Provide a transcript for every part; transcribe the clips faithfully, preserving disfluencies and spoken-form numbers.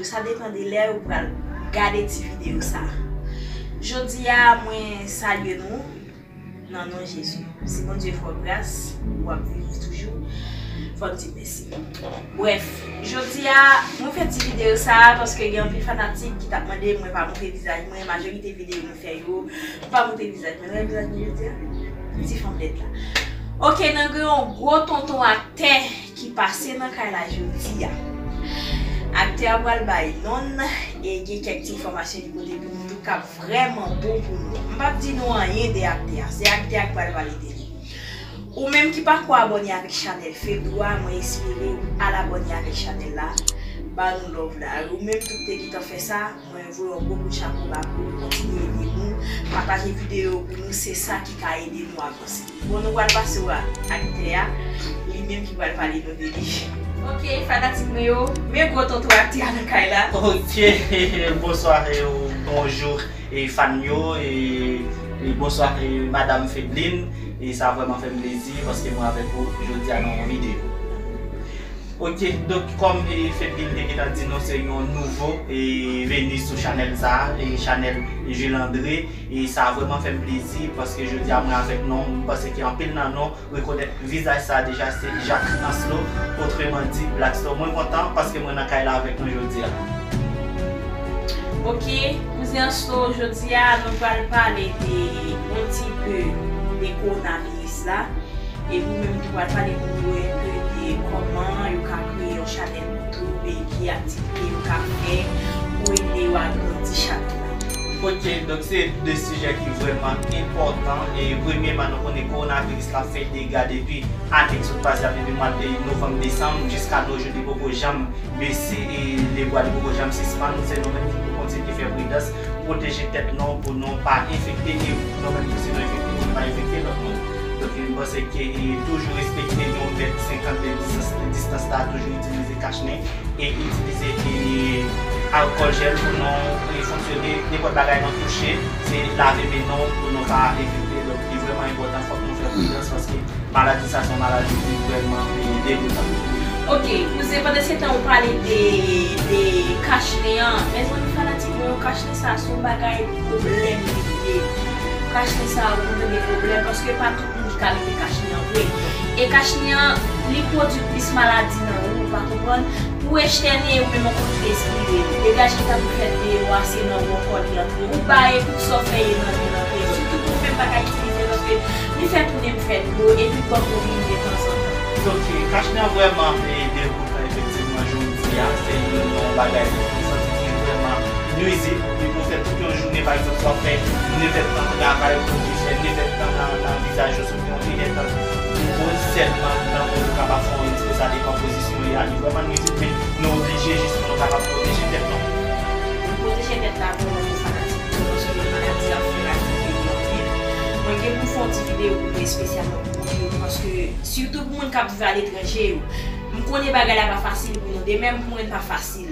Sa depann de lè ou pral gade ti videyo sa. Jodi a, mwen salye nou nan non Jezi. Si Bondye fè w gras, w ap viv toujou. Fò n di mèsi. Brèf, jodi a, mwen fè ti videyo sa paske gen anpil fanatik ki t ap mande mwen pa montre vizaj mwen. Majorite videyo mwen fè yo, mwen pa montre vizaj mwen. Wè vizaj mwen jodi a? Ti fanm lèd la. Oke, nan gen yon gwo tonton aktè ki pase nan kay la jodi a. Aktè a pral bay non l e gen kèk ti enfòmasyon li pote pou nou tou k ap vrèman bon pou nou. M p ap di nou anyen de aktè a. Se aktè a k pral pale de li. Ou menm ki pako abòne avèk chanèl Fedou a, mwen espere ou al abòne avèk chanèl la. Ba nou love la. Ou menm tou k te gentan fè sa, mwen voye yon gwo kout chapo ba pou ou kontinye ede nou. Pataje videyo pou nou, se sa ki ka ede nou avanse. Bon, nou pral pase w a aktè a, li menm ki pral pale nou de li. Oke, fanatik mwen yo, men gwo tonton aktè a nan kay la. Oke, bonswa, e, bonjou, e, fan yo, e, e, bonswa, e, madam Fedline, e, sa vrèman fè m plezi paske mwen avèk ou jodi a nan yon videyo. Oke, donk, kòm, e, Fedline te gentan di nou, se yon nouvo, e, veni sou chanèl sa, e, chanèl Jules André, e sa vrèman fè m plezi paske jodi a mwen avèk nou, m panse ke anpil nan nou rekonèt vizaj sa deja, se Jacques Ancelot, otreman di Black Store. Mwen kontan paske mwen nan kay la avèk nou jodi a. Oke, kouzen Ancelot, jodi a nou pral pale de yon ti pe de kowonaviris la. E nou menm tou pral pale pou nou enpe de kòman yo ka kreye yon chanèl YouTube e ki aktivite yo ka fè pou ede yo agrandi chanèl la. Oke, donk se de sijè ki vrèman enpòtan. E premyèman, nou konnen kowonaviris la ap fè dega depi ane k sot pase a, depi mwa de novanm, desanm, jiska nos jours, li poko janm bese, e lebwa li poko janm sispann. Se nou menm ki pou kontinye fè pridans, pwoteje tèt nou pou nou pa enfekte, e nou menm tou si nou enfekte, pou nou pa enfekte lòt moun. Donk, m panse ke, e, toujou respekte yon mèt senkant de distans, distans la, toujou itilize kach nen e itilize, e, alkòl jèl pou nou, e, fonksyone. Nenpòt bagay nou touche, se lave men nou pou nou pa enfekte. Donk, li vrèman enpòtan, fòk nou fè pridans paske maladi sa se yon maladi ki vrèman, e, degoutan. Oke, kouzen, pandan se tan ou pale de, de kach nen an, mezanmi fanatik mwen yo, kach nen sa se yon bagay pwoblèm li ye. Kach nen sa ou konn tande pwoblèm paske pa tout moun ki ka mete kach nen an vre. E kach nen an, li pwodui plis maladi nan ou, ou pa konprann. Pou estène ou menm yon kote respire. Degaj ki ta pou fèt deyò a, se nan ou ankò li antre. Ou ba e tout sa w fè ye nan men nan tè. Sitou pou ou menm pa ka itilize paske li fè tounen m fè dlo epi bank ou vini detanzantan. Donk, kach nen an vrèman, e, degoutan efektivman jodi a. Se youn nan bagay ki santi ki vrèman nwizib. Li pou fè tout yon jounen, pa egzanp, w ap fè nevèdtan travay, ou fè nevèdtan nan, nan vizaj ou, sou yon nevèdtan pou poz sèlman nan pou nou kapab fè yon ti pe sa depan pozisyon li a. Li vrèman nwizib, men nou oblije jis pou nou kapab pwoteje tèt nou. Pwoteje tèt la vrèman yon fanatik, paske maladi a fè radikal anpil. Mwen gen pou m fè yon ti videyo pou nou espesyalman pou mwen, paske sitou pou moun k ap viv aletranje yo. M konnen bagay la pa fasil pou nou, de menm pou mwen pa fasil.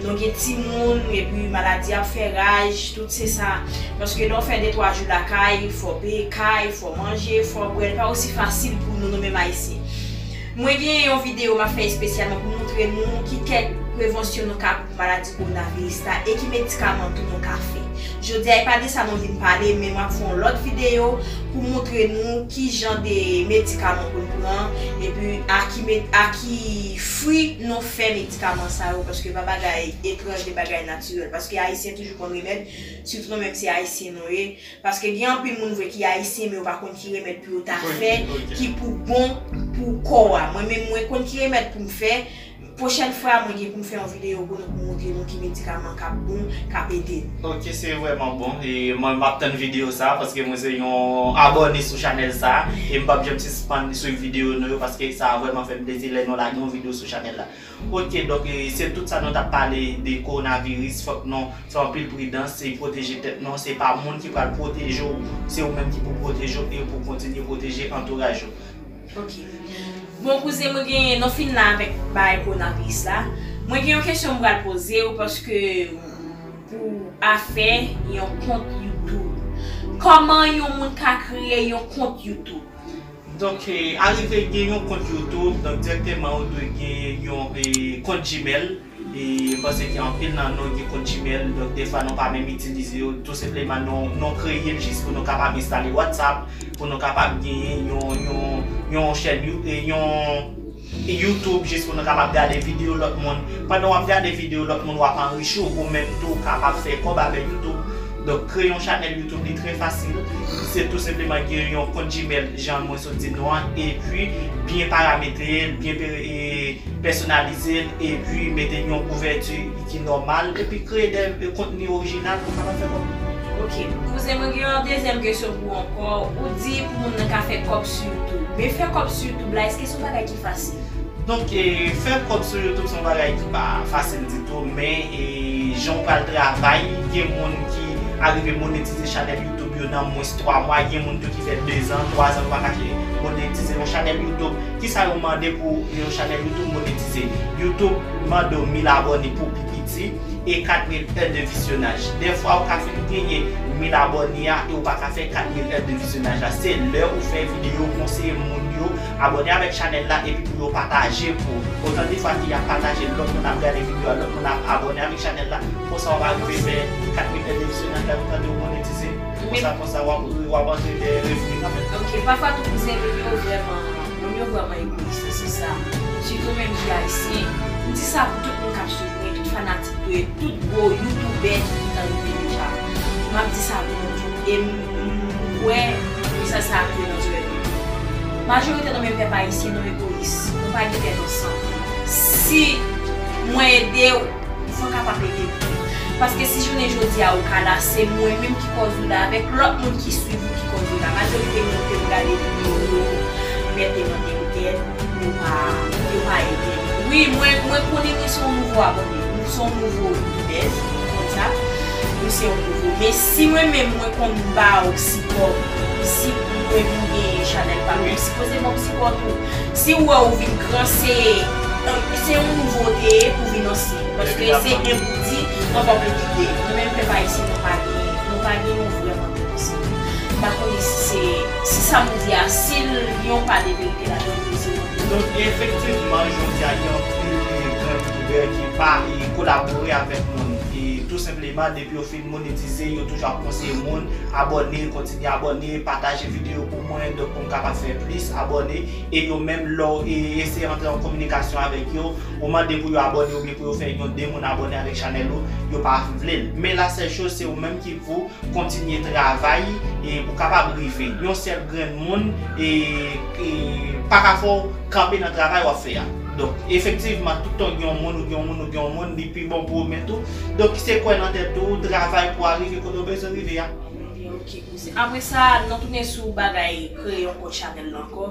Nou gen timoun, epi maladi ap fè raj, tout se sa. Paske lè w fè de twa jou lakay, fò w peye kay, fò w manje, fò w bwè, li pa osi fasil pou nou, nou menm Ayisyen. Mwen gen yon videyo m ap fè espesyalman pou montre nou ki kèk prevansyon nou ka pran pou maladi kowonaviris la e ki medikaman tou nou ka fè. Jodi a, e pa de sa nou vin pale, men m ap fè yon lòt videyo pou montre nou ki jan de medikaman pou n pran, epi a ki med-, a ki fwi nou fè medikaman sa yo, paske pa bagay etranj, de bagay natirèl, paske Ayisyen toujou konn remèd, sitou nou menm se Ayisyen nou ye, paske gen anpil moun vre ki Ayisyen, men yo pa konn ki remèd pou yo ta fè, ki pou bon pou kò a. Mwen menm, mwen konn ki remèd pou m fè, Pwochèn fwa, mwen gen pou m fè yon videyo pou nou, pou montre nou ki medikaman k ap bon, k ap ede n. Oke, se vrèman bon. E mwen, m ap tann videyo sa a, paske mwen se yon abòne sou chanèl sa a. E m p ap janm sispann swiv videyo nou yo, paske sa vrèman fè m plezi lè nou lage yon videyo sou chanèl la. Oke, donk, e, se tout sa nou t ap pale de kowonaviris. Fòk nou fè anpil pridans, se pwoteje tèt nou. Se pa moun ki pral pwoteje w, se ou menm ki pou pwoteje w e pou kontinye pwoteje antouraj ou. Oke. Bon, kouzen, mwen gen, nou fin la avèk bagay kowonaviris la. Mwen gen yon kesyon m pral poze w, paske pou afè yon kont YouTube. Kòman yon moun ka kreye yon kont YouTube? Donk, e, arive gen yon kont YouTube, donk, dirèkteman, ou dwe gen yon, e, kont Gmail. E m panse ke anpil nan nou gen kont Gmail, donk defwa nou pa menm itilize yo, tou senpleman nou, nou kreye l jis pou nou kapab enstale WhatsApp, pou nou kapab genyen yon, yon, yon chèn You-, e yon YouTube jis pou nou kapab gade videyo lòt moun. Pandan w ap gade videyo lòt moun, w ap anrichi w, ou menm tou w kapab fè kòb avèk YouTube. Donk, kreye yon chanèl YouTube, li trè fasil. Se tou senpleman gen yon kont Gmail, jan mwen sot di nou an, epi byen parametre l, byen pere-, e, pèsonalize l, epi mete yon kouvèti ki nòmal, epi kreye de, de kontni orijinal pou kapab fè kòb. Ok. Kouzen, mwen gen yon dezyèm kesyon pou ou ankò. Ou di pou moun nan ka fè kòb sou YouTube. Men fè kòb sou YouTube la, èske se yon bagay ki fasil? Donk, e, fè kòb sou YouTube se yon bagay ki pa fasil ditou, men, e, jan w pral travay, gen moun ki arive monetize chanèl YouTube yo nan mwens twa mwa, gen moun tou ki fè dezan, twazan, yo pa ka monetize yon chanèl YouTube. Kisa yo mande pou yon chanèl YouTube monetize? YouTube mande w mil abòne pou pi piti e kat mil è de vizyonaj. Dèfwa, ou ka fin genyen mil abòne a e ou pa ka fè kat mil è de vizyonaj la. Se lè ou fè videyo, konseye moun yo abòne avèk chanèl la epi pou yo pataje pou ou. Otan de fwa ke y ap pataje, lòt moun ap gade videyo a, lòt moun ap abòne avèk chanèl la, konsa w ap rive fè kat mil è de vizyonaj la, ou tande, ou monetize. Konsa, konsa, w ap, w ap antre de revni kanmenm. Ok, pafwa tou kouzen, moun yo vrèman, moun yo vrèman egoyis nan sans sa. Sitou menm ki ayisyen. M di sa pou tout moun k ap swiv mwen, tout fanatik mwen, tout gwo youtubè ki gentan rive deja. M ap di sa pou nou tout. E m, m, m kwè mesaj sa ap rive nan zòrèy nou tout. Majorite nan menm pèp ayisyen, nou egoyis. Nou pa gen tèt ansanm. Si mwen ede w, fò w kapab ede m tou. Paske si jounen jodi a ou ka la, se mwen menm ki kòz ou la, avèk lòt moun ki swiv ou ki kòz ou la. Majorite moun ke m gade videyo yo, mete nan tèt, yo pa, yo pa ede m. Wi, mwen, mwen konnen mwen se yon nouvo abòne, mwen se yon nouvo youtubèz, m konn sa. Mwen se yon nouvo. Men si mwen menm mwen konn ba w sipò, si mwen vin gen chanèl pa m, ou sipoze ban m sipò tou. Si w wè ou vin gran, se, se yon nouvote pou vin ansyen. Paske se enpou di, anvan pou kite. Nou menm pèp ayisyen, nou pa gen, nou pa gen yon vrèman tèt ansanm. M pa konnen si se, si sa m di a, si l gen yon pa de verite ladan l, se yon. Donk, efektivman, jodi a, gen anpil de gran youtubè ki pa, e, kolabore avèk moun. E tou senpleman, depi yo fin monetize, yo toujou ap konseye moun, abòne, kontinye abòne, pataje videyo pou mwen, donk pou m kapab fè plis abòne. E yo menm, lè w, e, eseye antre an kominikasyon avèk yo, ou mande pou yo abòne oubyen pou yo fè yon de moun abòne avèk chanèl ou, yo pa vle l. Men la sèl choz, se ou menm ki pou kontinye travay e pou kapab rive. Yon sèl grenn moun e, e pa ka fè w kanpe nan travay w ap fè a. Donk, efektivman, tout tan w gen yon moun, ou gen yon moun, ou gen yon moun, li pi bon pou ou, men tou. Donk, se kwè nan tèt ou, travay pou w arive kote w bezwen rive a. Ok, kouzen. Apre sa, n ap tounen sou bagay kreye yon kont chanèl la ankò.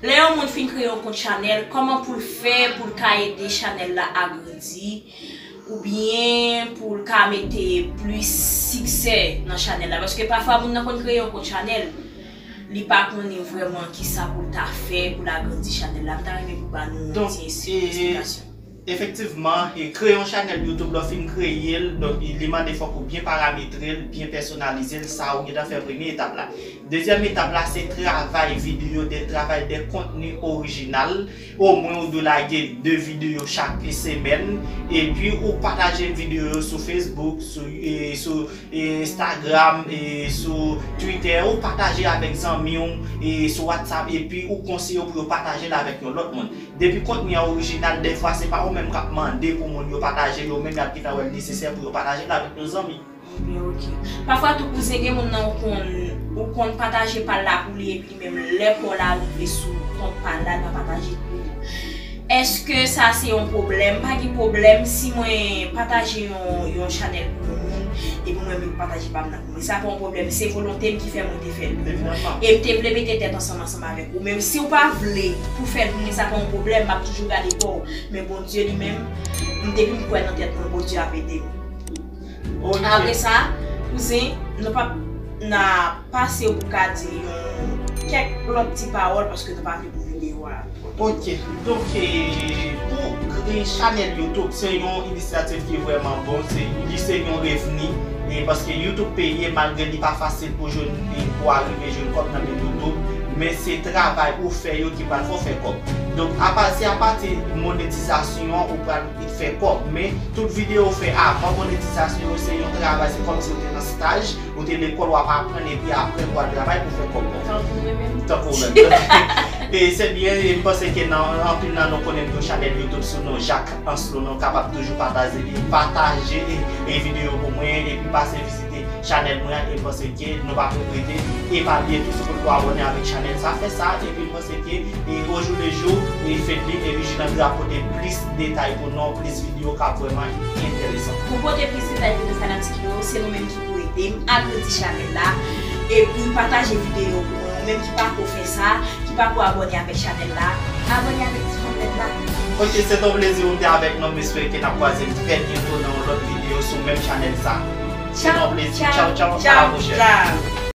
Lè yon moun fin kreye yon kont chanèl, kòman pou l fè pou l ka ede chanèl la agrandi? Oubyen pou l ka mete plis siksè nan chanèl la? Paske pafwa moun nan konn kreye yon kont chanèl, li pa konnen vrèman kisa pou l ta fè pou l agrandi chanèl la. M ta renmen pou ba nou yon ti esplikasyon. Donk, e, efektivman, e, kreye yon chanèl YouTube, lè w fin kreye l, donk, li, li mande fòk ou byen parametre l, byen pèsonalize l, sa ou gentan fè premye etap la. Dezyèm etap la, se travay videyo, de, travay de kontni orijinal. Omwen ou dwe lage de videyo chak semèn. Epi ou pataje videyo yo sou Facebook, sou, e, sou, e, Instagram, e, sou Twitter. Ou pataje avèk zanmi w, e, sou WhatsApp. Epi ou konseye yo pou yo pataje l avèk yon lòt moun. Depi kontni an orijinal, dèfwa se pa ou menm k ap mande pou moun yo pataje, yo menm y ap gentan wè l nesesè pou yo pataje l avèk yon zanmi. Ebyen, ok. Pafwa tou, kouzen, gen moun nan ou konn, ou konn pataje pa l la pou li, epi li menm, lè pa w la rive sou kont pa l la, li pa pataje pou ou. Èske sa se yon pwoblèm? Pa gen pwoblèm si mwen pataje yon, yon chanèl pou yon moun, epi mwen menm pataje pa m nan pou mwen. Sa pa yon pwoblèm, se volonte m ki fè mwen te fè l pou ou. Evidaman. E m te vle mete tèt ansanm, ansanm avèk ou. Menm si w pa vle pou fè l pou mwen, sa pa yon pwoblèm, m ap toujou gade pa w. Men Bondye li menm, m, depi m kwè nan tèt mwen, Bondye ap ede m. Ok. Apre sa, kouzen, nou p ap, n a pase ou pou ka di yon kèk lòt ti pawòl paske nou pa vle pou videyo a. Ok. Donk, e, pou, e, chanèl YouTube, se yon inisyativ ki vrèman bon. Se, li se yon revni. E paske YouTube peye, malgre li pa fasil pou jwenn, e, pou arive jwenn kòb nan men YouTube. Men se travay ou fè yo ki pral fè w fè kòb. Donk, apa, se apati monetizasyon an ou pral fè kòb. Men tout videyo ou fè avan monetizasyon yo, se yon travay, se kòmsi ou te nan staj, ou te lekòl, w ap aprann, epi apre ou al travay pou fè kòb. Tankou mwen menm. Tankou mwen menm. E se byen, e m panse ke nan anpil nan nou konnen nou chanèl YouTube sou non Jacques Ancelot, nou kapab toujou pataje, e pataje e, e videyo pou mwen, epi pase vizite chanèl mwen an, e m panse ke nou p ap regrete. E pa bliye tou, si w potko abòne avèk chanèl sa, fè sa, epi m panse ke, e, au jour le jour, e Fedly epi Julandra pote plis detay pou nou, plis videyo k ap vrèman enteresan. Pou pote plis detay pou nou fanatik yo, se nou menm ki pou ede m agrandi chanèl la, epi pataje videyo pou mwen, ou menm ki pako fè sa, ki pako abòne avèk chanèl la, abòne avèk ti fanm vèt la. Ok, se te yon plezi ou te avèk nou, m espere ke n ap kwaze trè byento nan yon lòt videyo sou menm chanèl sa. Se te yon plezi. Tchaw, tchaw, tchaw, a la pwochèn.